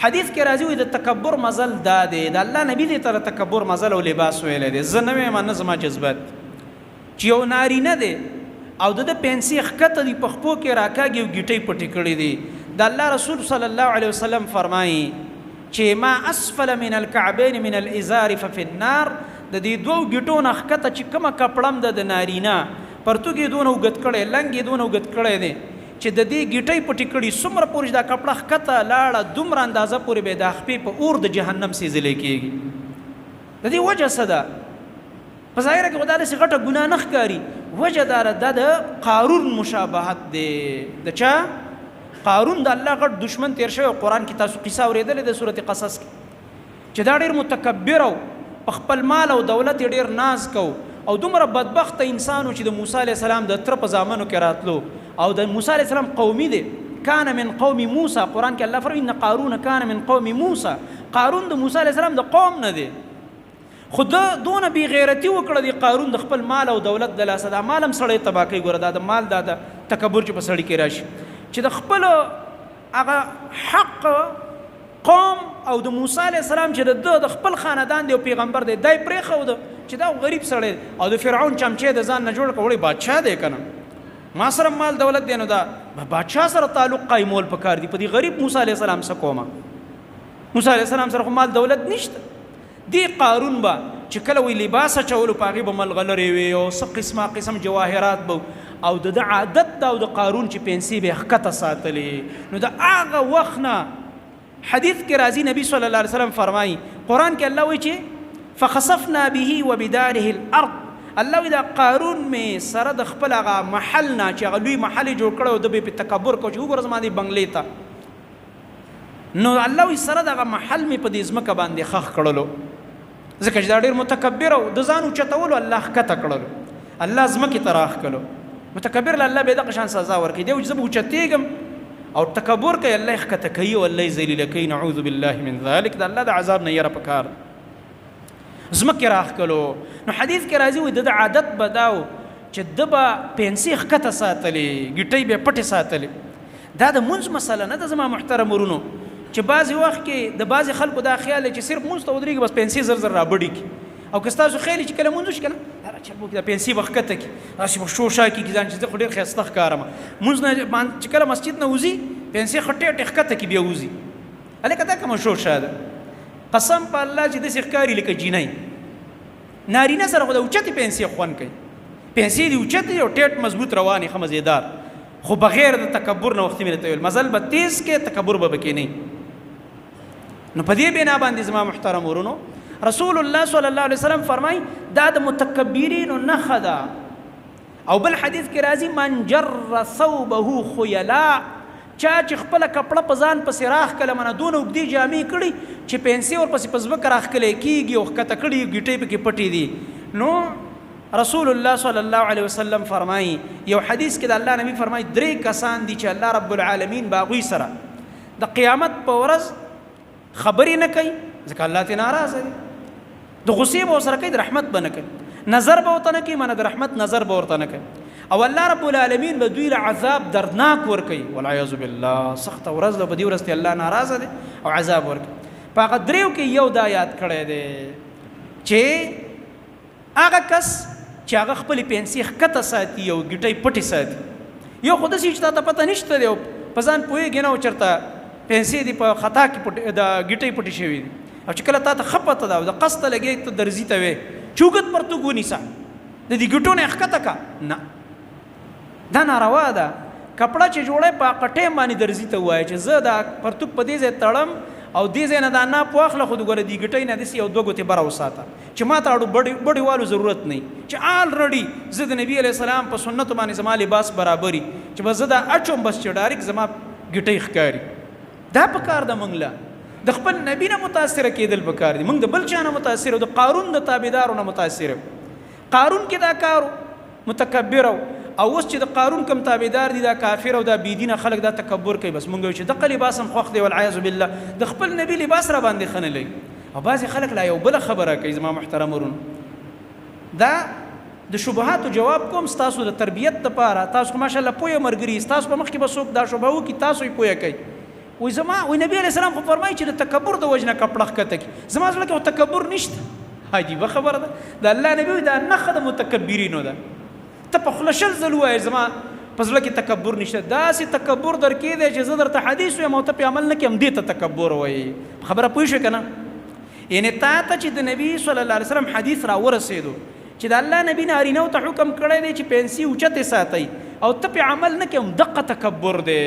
حدیث کې راځي وي د تکبر مزل دا دی، د الله نبی دې ته د تکبر مزل او لباس ویلی دی. زه نه وایم، نه زما جذبات، چې یو نارینه دی او د ده پنسې ښکته دي، په خپو کې راکاږي او ګیټۍ پټې کړې دي. د الله رسول صلی الله علیه وسلم فرمایي چې ما اسفل من الكعبین من الازار ففي النار، د دې دوو ګیټو نه ښکته چې کومه کپړه هم ده د نارینه، پرتوګ یې دونه اوږد کړی، لنګ یې دونه اوږد کړی دی چې د دې ګیټۍ پټې کړي، څومره پورې چې دا کپړه ښکته لاړه دومره اندازه پورې به دا خپې په اور د جهنم سېځلې کېږي. د دې وجه څه ده؟ په ظاهره کې خو دا داسې غټه ګناه نه ښکاري. وجه دا ده، دا د قارون مشابهت دی. د چا؟ قارون د الله غټ دشمن تیر شوی. قرآن کې تاسو قصه اورېدلې ده سورت قصص کې، چې دا ډېر متکبر او په خپل مال او دولت یې ډېر ناز کو او دومره بدبخته انسان و چې د موسی علیه السلام د تره په زامنو کې راتلو او د موسی علیه السلام قومي دی. کان من قوم موسی، قرآن کې الله فرمایي ان قارون کان من قوم موسی، قارون د موسی علیه السلام د قوم نه دی، خو ده دونه بې غیرتي وکړه دی قارون د خپل مال او دولت د لاسه. دا مال هم سړی تباه کوي. ګوره دا د مال دا د تکبر چې په سړي کې راشي چې د خپل هغه حق قوم او د موسی علیه السلام چې د ده د خپل خاندان دی او پیغمبر دی، دا یې پرېښوده چې دا غریب سړی او د فرعون چمچې د ځان نه جوړ کړ، وړي بادشاه دی که نه، ما سره مال دولت دی، نو دا بادشاه سره تعلق قایمول پکار دی، په دې غریب موسی علیه السلام څه کومه؟ موسی علیه السلام سره خو مال دولت نشته. دې قارون به چې کله وی لباس اچولو په هغې به ملغلرې وې او څه قسمه قسم جواهرات به، او د ده عادت دا او د قارون چې پنسې به یې ښکته ساتلې. نو د هغه وخت نه حدیث کې راځي نبی صلی الله علیه وسلم فرمایي، قرآن کې الله وایي چې فخسفنا به وبداره الارض، الله وایي دا قارون مې سره د خپل هغه محل نه چې هغه لوی محل یې جوړ کړی او ده به یې پرې تکبر کو چې وګوره زما دې بنګلې ته، نو الله وی سره دغه محل مې په دې ځمکه باندې خخ کړلو، ځکه چې دا ډېر متکبر او د ځان اوچتولو الله ښکته کړلو، الله ځمکې ته راښکلو. متکبر له الله به دغه شان سزا ورکوي. دی چې زه به اوچتېږم او تکبر کوي، الله یې ښکته کوي او الله یې ذلیله کوي، نعوذ بالله من ذلک. د الله د عذاب نه یره پکار ځمکې راښکلو. نو حدیث کې راځي وایي د ده عادت به دا و چې ده به پنسې ښکته ساتلې، ګیټۍ به یې پټې ساتلې. دا د مونځ مسله نه ده زما محترم ورونو، چې بعضې وخت کې د بعضې خلکو دا خیال دی چې صرف مونځ ته ودرېږي بس پنسې زر زر رابډي کړي، او که ستاسو خیال چې کله مونځ وشي که نه دا راچل وکړي دا پنسې به ښکته کړي، داسې به شو شا کېږي ځان چې زه خو ډېر ښایسته ښکارم. مونځ نه چې کله مسجد نه وځي پنسې ښه ټیټې ښکته کړي بیا وځي. هلکه دا کومه شو شا ده؟ قسم په الله چې داسې ښکاري لکه جینۍ. نارینه سره خو د اوچتې پنسې خوند کوي، پنسې دې اوچتې او ټیټ مضبوط روانې ښه مزیدار، خو بغیر د تکبر نه. وختي مې درته ویل مزل به تیز کې، تکبر به پکې نه. نو په دې بنا باندې زما محترم ورونو رسول الله صلی الله علیه وسلم فرمای دا د متکبرینو نښه ده. او بل حدیث کې راځي من جر ثوبه خیلا، چا چې خپله کپړه په ځان پسې راښکله، منه دونه اوږدې جامې کړي چې پنسې ورپسې په ځمکه راښکلی کېږي او ښکته کړي ګیټۍ پکې پټې دي. نو رسول الله صلی الله علیه وسلم فرمایي یو حدیث کې د الله نبی فرمایي درې کسان دي چې الله رب العالمین به هغوی سره د قیامت په ورځ خبرې نه کوي، ځکه الله ترې ناراضه دی، د غصې به ورسره کوي، د رحمت به نه کوي، نظر به ورته نه کوي، معنی د رحمت نظر به ورته نه کوي، او الله رب العالمین به دوی له عذاب دردناک ورکوي، والعیاذ بالله. سخته ورځ ده، په دې ورځ ته الله ناراضه دی او عذاب ورکوي. په هغه دریو کې یو دا یاد کړی دی چې هغه کس چې هغه خپلې پنسې ښکته ساتي او ګیټۍ پټې ساتي. یو خو داسې چې تا ته پته نشته دی او په ځان پوهېږې نه او چېرته پنسې دې په خطا کې پټې د ګیټۍ پټې شوې دي، او چې کله تا ته ښه پته ده او د قصده لګې ته درزي ته وې چې اوږد پرتوګ ونیسه د دې ګیټو نه یې ښکته که نه، دا ناروا ده. کپړه چې جوړی په هغه ټیم باندې درزي ته ووایه چې زه دا پرتوګ په دې ځای تړم او دې ځای نه دا ناپ واخله، خو ګوره دې ګټۍ نه داسې یو دوه ګوتې بره وساته چې ما ته اړو بډې والو ضرورت نه، چې آل رډي زه د نبی علیه السلام په سنتو باندې زما لباس برابري چې بس زه دا اچوم بس چې ډایرک زما ګټۍ ښکاري. دا پکار ده مونږ له د خپل نبی نه متاثره کېدل پکار دي، مونږ د بل چا نه متاثر، د قارون د تابعدارو نه متاثر. قارون کې دا کارو متکبر او اوس چې د قارون کوم تابعدار دي دا کافر او دا بيدینه خلک دا تکبر کوي، بس مونږ چې دغه لباس هم خوښ دی والعیاذ بالله، د خپل نبی لباس را باندې ښه نه لګي. او بعضې خلک لا یو بله خبره کوي زما محترم ورونو، دا د شبهاتو جواب کوم ستاسو د تربیت لپاره. تاسو خو ماشاءالله پوه مرګري، ستاسو په مخ کې به څوک دا شبهه وکړي تاسو یې پوه کوي. وای زما وای نبی علیه السلام خو فرمایي چې د تکبر د وجې نه کپړه ښکته کړي، زما زړه کې خو تکبر نشته. عجیبه خبره ده، د الله نبی وایي دا نښه د متکبرینو ده. ته په خوله 20 ځل ووایې زما په زړه کې تکبر نشته، داسې تکبر درکې دی چې زه درته حدیث وایم او ته پرې عمل نه کوې، همدې ته تکبر وایي. خبره پوه شوې که نه؟ یعنې تا ته چې د نبی صلی الله علیه وسلم حدیث را ورسېدو چې د الله نبی نارینه ته حکم کړی دی چې پنسي اوچتې ساتئ او ته پرې عمل نه کوې، همدقه تکبر دی.